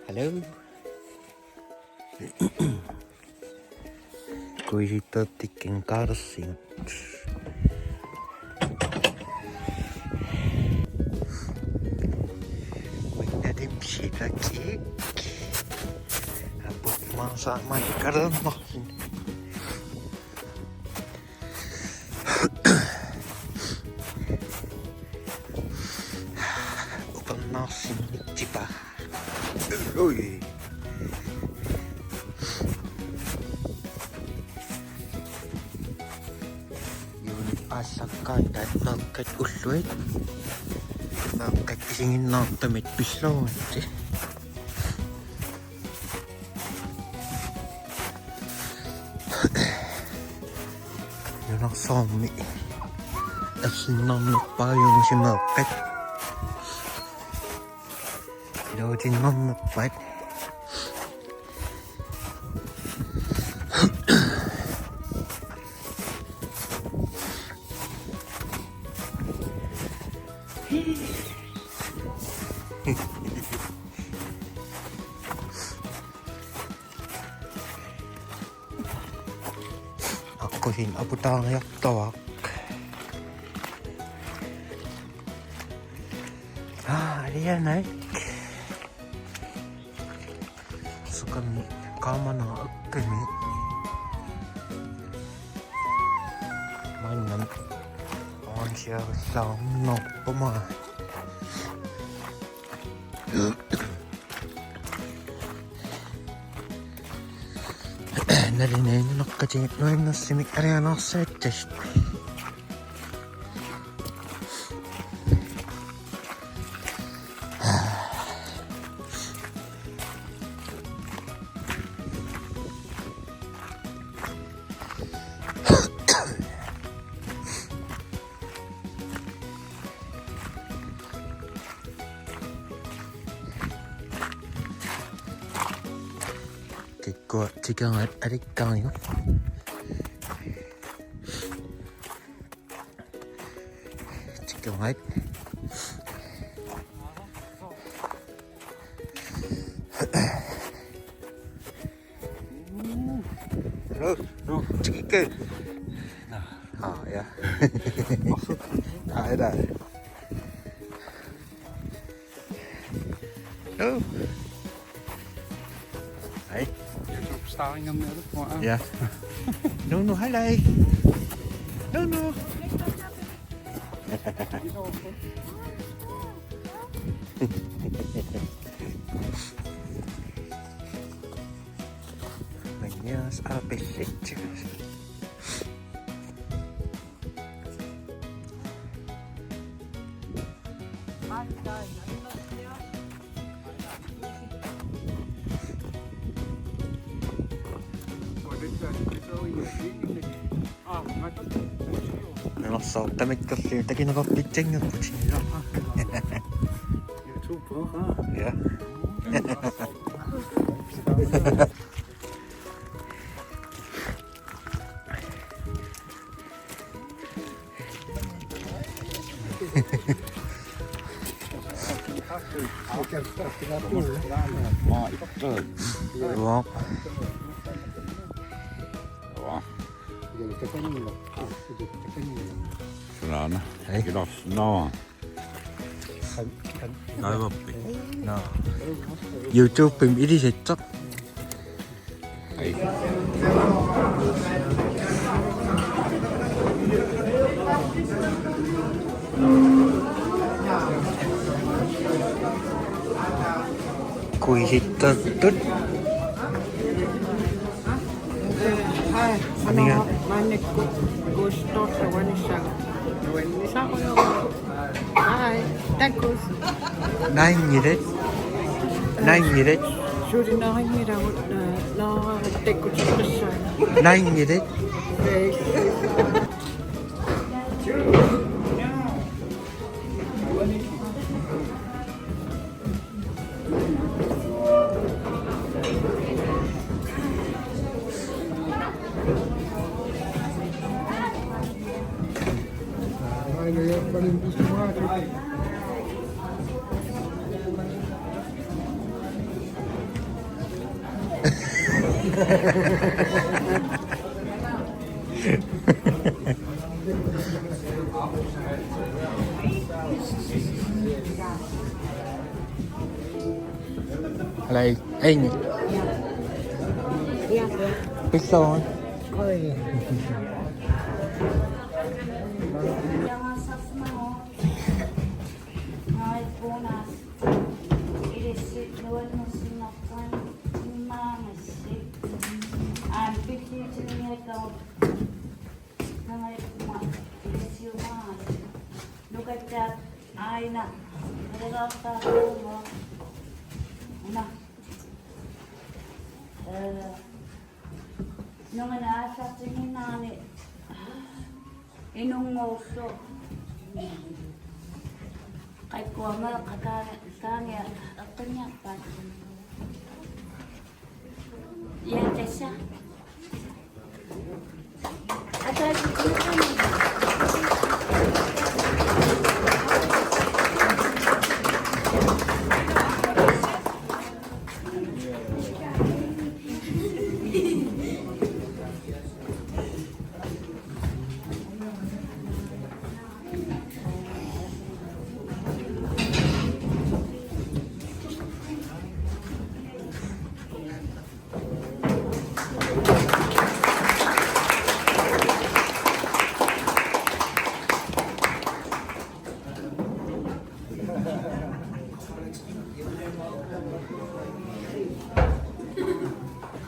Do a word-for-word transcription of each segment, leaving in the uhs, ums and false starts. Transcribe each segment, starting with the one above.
Hello. Kuisittutut tikkaarsinga. Uinnatim silakik. Aput maasa maikkalernersin. Upernaarsinngitsuppara. Ui. Juuni aallaqqaataani meeqqat ulluit. Meeqqat isiginnaartumik pilluaritsi. Nunarsuarmi erlinnarnerpaajunngitsoq meeqqat. Iluatinnarnerpaat. Aqqusineq aputaariartuaartoq. Aa, alianai. Sukami kaamana akkami. Maannam orangeerlaarnerpuma. Nalunaaquttaq nuannersunik alianaarsaattassi. Kikkut tikeraat alikkariuk. Tikeraat. Tikikka. Aa, ja. Aa, ja. Hello. Hej. YouTube starring om det, tror jeg. Ja. Nunu, hej, hej. Nunu. Maannakkut appelsiit. Nunarsuaq tamakkerlugu takineqarpitsanngorputit. YouTuber, aa. Ja. Wow. Wow. Sunaana. Hej. Kiitos. No. Naivappi. No. YouTube-imi ilisitsoq. Ai. Kuisittutut. Hej, amiga. Maannakkut kuisittutut nuannissaa-, nuannissaa-. Hej, takkus. Naanngillat. Naanngillat. Suli naanngillat, eh, naa takkuteqqissaanga. Naanngillat. Eh. Hello. Amy. Pissavara. Nukattaaq aajuna nalagaartaarlugu una. Ee, nunganut aallartinnginnarani inunnguullu. Qakkuama qakaani taangia eqqunniarpaat. Ja, tassa.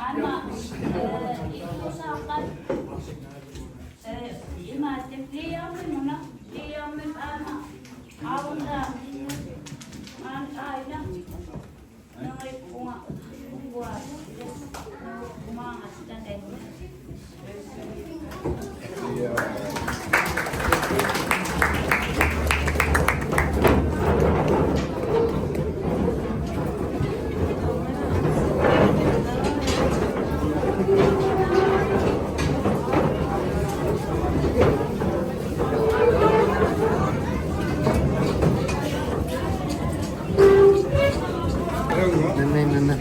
Aamma, ee, ilusaaqat, ee, imaattumik Liamimuna, Liamip aamma, aamma, aamma, aina. Nanna, nanna.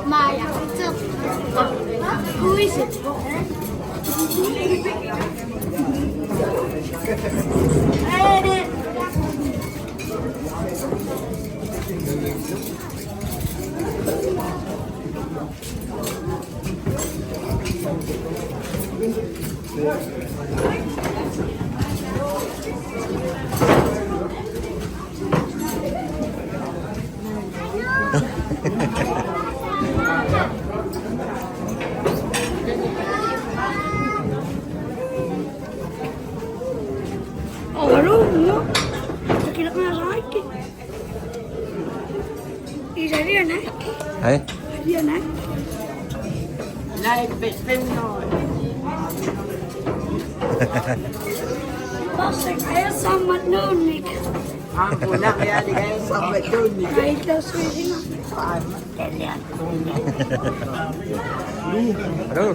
Maja, who is it? Oh, I don't know. Check it out, I like it. Is that your neck? Hey? Your neck? Like best friend, no. Boss, I have some at noon, Nick. Ang kulang kaya di kayo sa Batunik. Kahit daw swimming ako. Hello.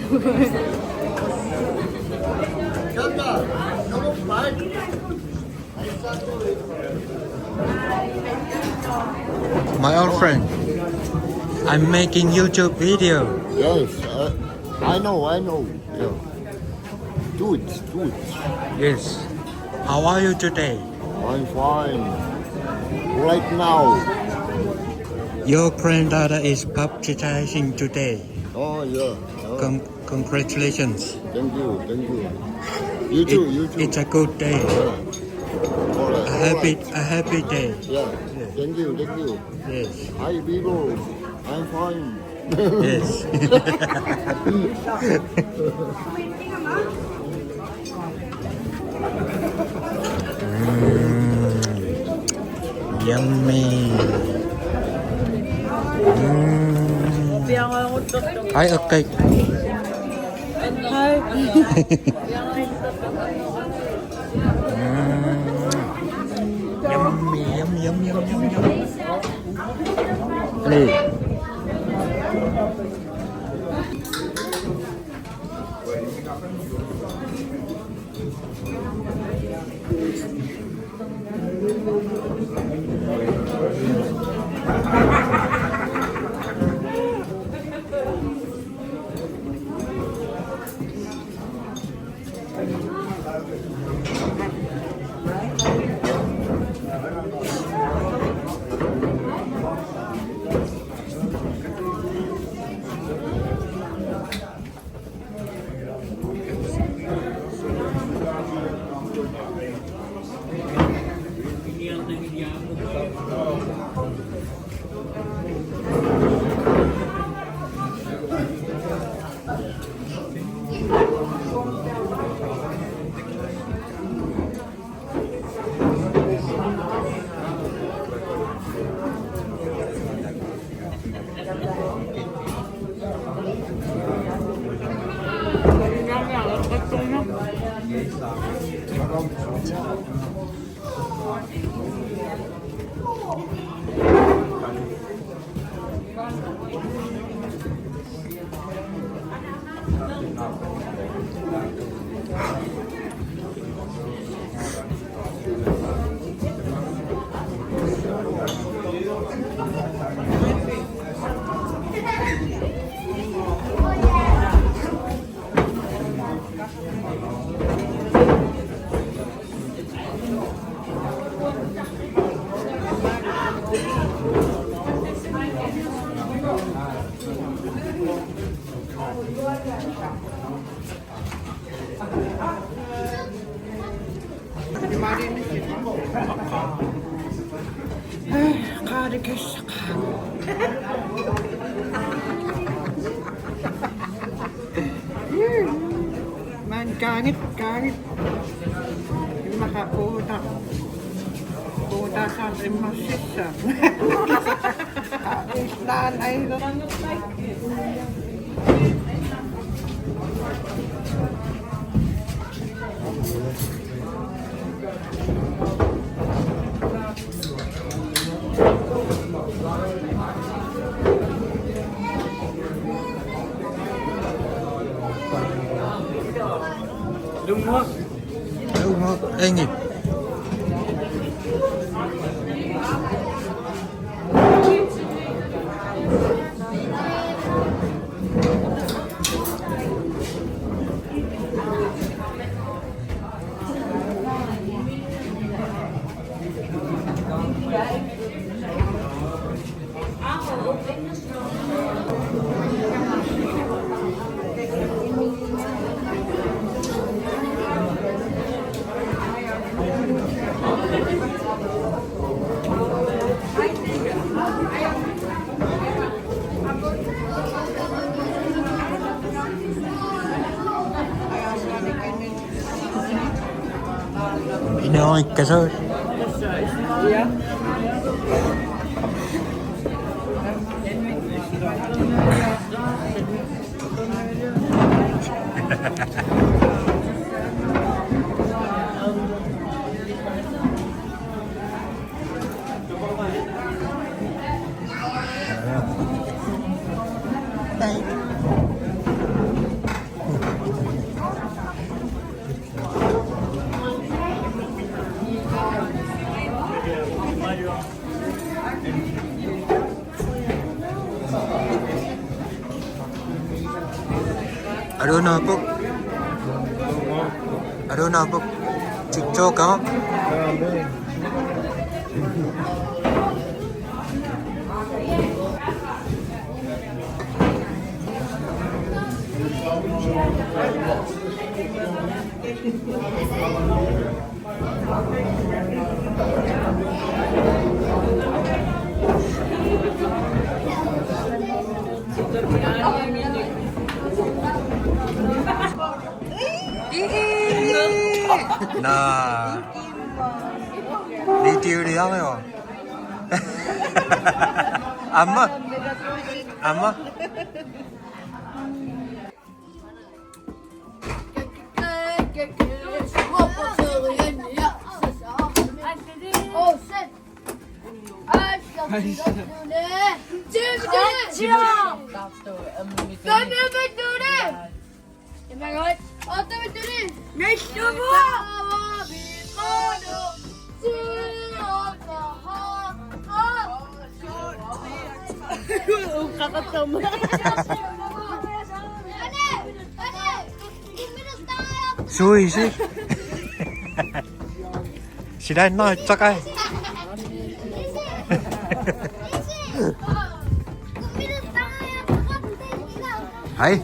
My old friend, I'm making YouTube video. Yes, uh, I know, I know. Yeah. Do it, do it. Yes. How are you today? I'm fine. Right now. Your granddaughter is baptizing today. Oh, yeah. Congratulations. Thank you, thank you. You too, you too. It's a good day. Yeah. All right, a happy, a happy day. Yeah. Thank you, thank you. Yes. Hi, people. I'm fine. Yes. Mm. Yummy. Mm. Hi, okay. Hi. Mm. Yummy, yum, yum, yum, yum, yum. Play. Qaarikissaq. Maan kaangit, kaangit. Immaqa puuta. Puuta saam immassissa. Islaan ailu. Lungo. Lungo, engi. Inoikkasut. Aluunaapuk. Aluunaapuk. TikToker. Naa. Videoliarlugu. Aamma. Aamma. Suisi. Silaannaritsaqa. Hej.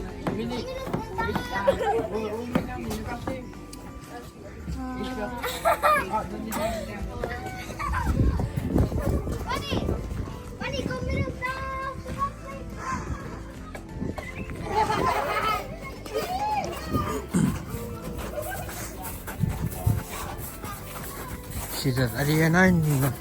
Sila alianaanna.